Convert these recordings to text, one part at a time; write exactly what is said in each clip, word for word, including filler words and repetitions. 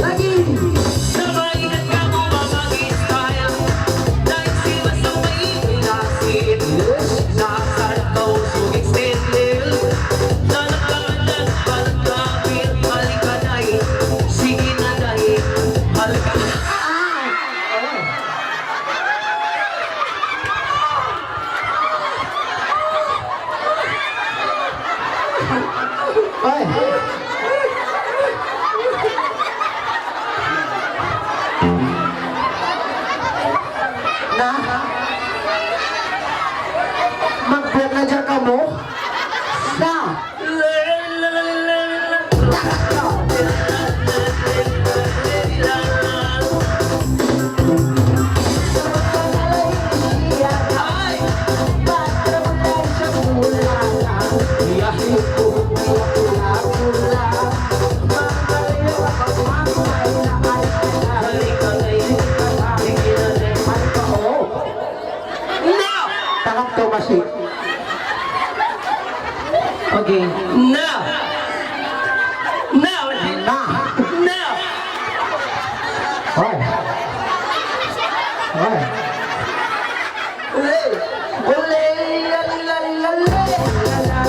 Lagi. Sabay na kamu mag-style. Dahil si Maso may pinasin. Yes. Nakasal ka usog extended. Lalakadan, palakapit, halika na eh. Sige na dahil, halika na. Ah, ah. Oh. Na? Magbiyak na diyan kamu? Na? Na! Tanggap ka, Basi. Okay. Na! Na! Na! Na! Hoy. Hoy. Ule. Ule. La, la, la, la, la, la.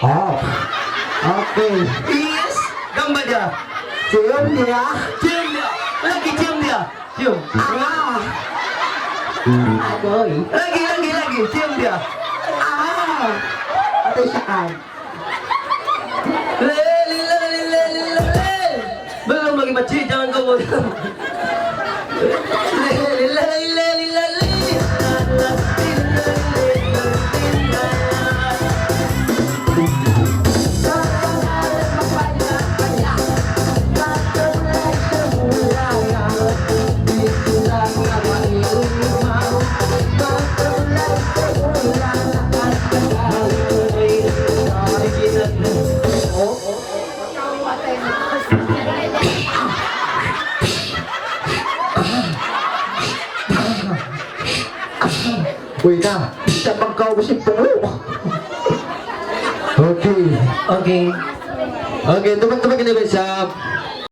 Oh. Okay. Yes. Gamba dia. Cium dia. Cium dia. Lagi cium dia. Cium. Ah. Agoy. Lagi, lagi, lagi. Cium dia. Ah. Atay siya kan. Leli, leli, leli, leli. Belum lagi, makcik, jangan kau bodoh. Leli, leli, leli, leli. Uy na, siya pagkaubos yung tunglo. Okay. Okay. Okay, tubag-tubag na ba siya?